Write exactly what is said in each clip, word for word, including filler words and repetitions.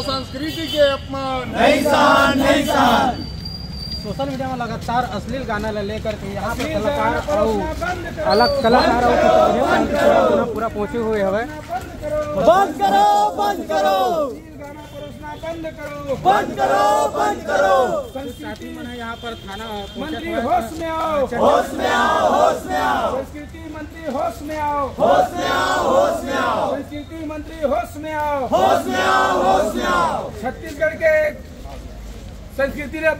संस्कृति के अपमान नहीं सहन, नहीं सहन। सोशल मीडिया में लगातार अश्लील गाना ला लेकर के यहाँ पर कलाकार और अलग कलाकार और पूरा, पूरा पहुँचे हुए हवे। बंद करो, बंद करो। गाना परोसना बंद करो। बंद करो, बंद करो। संस्कृति मन है यहाँ पर थाना मंत्री होश में आओ। होश में आओ, होश में आओ। संस्कृति मंत्री होश में आओ। होश में आओ, होश में आओ। संस्कृति मंत्री होश में आओ। होश में आओ, होश में आओ। छत्तीसगढ़ के संस्कृति ला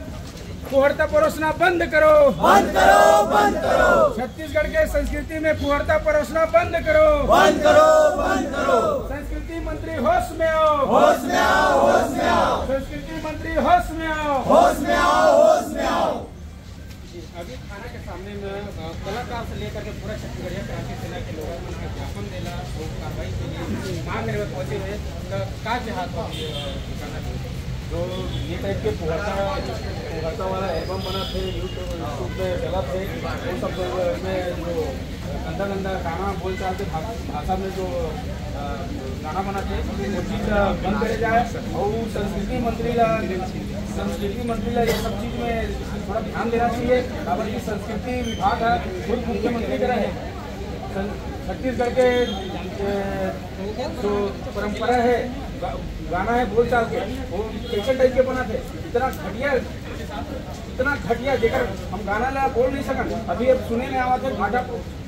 फुहड़ता परोसना बंद करो। बंद करो, बंद करो। छत्तीसगढ़ के संस्कृति में फुहड़ता परोसना बंद करो। बंद करो, बंद करो। संस्कृति मंत्री होश में आओ। होश में आओ, होश में आओ। संस्कृति मंत्री होश में आओ। होश में आओ, होश में आओ। अभी थाना के सामने में, अ, कलाकार से लेकर के पूरा छत्तीसगढ़िया क्रांति सेना के लोग मन ज्ञापन देला और कार्रवाई के लिए मांग करे बर पहुंचे हुए, तो का चाहत हो अभी, अ, करना चाहिए? जो ये टाइप के फुहड़ता, फुहड़ता वाला एल्बम बनाथे, YouTube, YouTube में चलत हे, वो सब जो इसमें जो गंदा गंदा गाना बोल चाल के भा-, भाषा में जो, अ, गाना बनाथे, वो चीज, अ, बंद करे जाए। और संस्कृति मंत्री ला, संस्कृति मंत्री ला ये सब चीज में थोड़ा ध्यान देना चाहिए। काबर कि संस्कृति विभाग है, खुद मुख्यमंत्री करे है। सं-, छत्तीसगढ़ के, अ, जो परंपरा है, गा-, गाना है बोल चाल के, वो कैसे टाइप के बनाथे, इतना घटिया, इतना घटिया, जेकर हम गाना ला बोल नहीं सकन। अभी अब सुने में आवत है भाटा,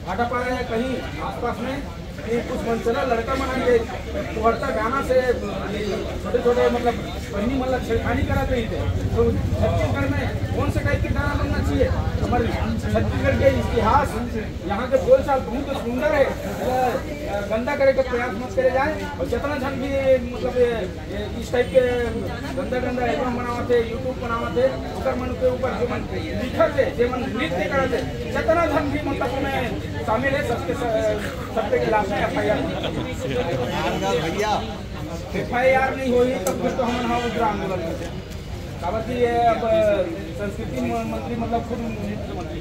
भाटापारा या कहीं आसपास में कि कुछ मनचला लड़का मन आके फुहड़ता गाना से छोटे छोटे, मतलब, बहिनी मन ला छेड़खानी करत रहिथे। तो छत्तीसगढ़ में कौन से टाइप के गाना बनना चाहिए? हमारे छत्तीसगढ़ के इतिहास, यहाँ के बोलचाल बहुत सुंदर है। अ, गंदा करे के प्रयास मत करे जाए। और जितना झन भी, मतलब, ये, ये इस टाइप के गंदा गंदा एल्बम बनावत हे, YouTube बनावत हे, ओकर मन के ऊपर जो मन लिखत हे, जे मन नृत्य करत हे, जितना झन भी, मतलब, ओमे शामिल है, सबके स-, सबके खिलाफ में एफ आई आर। भैया, एफ आई आर नहीं होही, तब फिर तो हमन हा उग्र आंदोलन करते। काबर कि ये अब, अ, संस्कृति म-, मंत्री, मतलब, खुद मुख्यमंत्री।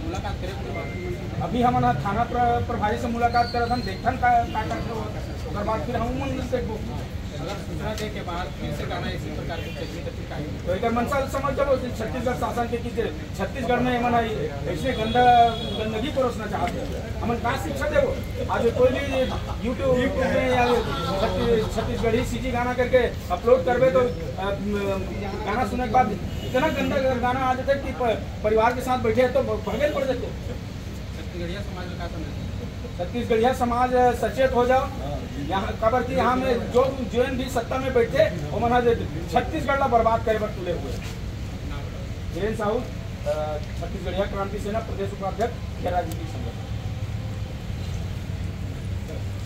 मुलाकात करे के बाद अभी हमन ह थाना प्र-, प्रभारी से मुलाकात करत हन, देखथन का, का करथे वो। ओकर बाद फिर हम मन देखबो। अगर सूचना दे के बाद फिर से गाना इसी प्रकार के चलही, तो फिर का ही? तो एकर मंशा समझ जाबो, छत्तीसगढ़ शासन के कि जे छत्तीसगढ़ में एमन आई ऐसे गंदा, गंदगी परोसना चाहत हे। हमन का शिक्षा देबो? आज कोई भी YouTube, YouTube में या छत्ती-, छत्तीसगढ़ी सी जी गाना करके अपलोड करबे तो, अ, म, गाना सुने के बाद इतना गंदा गाना आ जाथे कि प-, परिवार के साथ बैठे तो भ-, भगे पड़ जाथे। छत्तीसगढ़िया समाज में का समझ? छत्तीसगढ़िया समाज, अ, सचेत हो जाओ। यहाँ काबर कि यहाँ में जो, जो भी सत्ता में बैठे, वो मन ह छत्तीसगढ़ ला बर्बाद करे बर तुले हुए। धीरेन साहू, अ, छत्तीसगढ़िया क्रांति सेना प्रदेश उपाध्यक्ष, गैर राजनीतिक संगठन।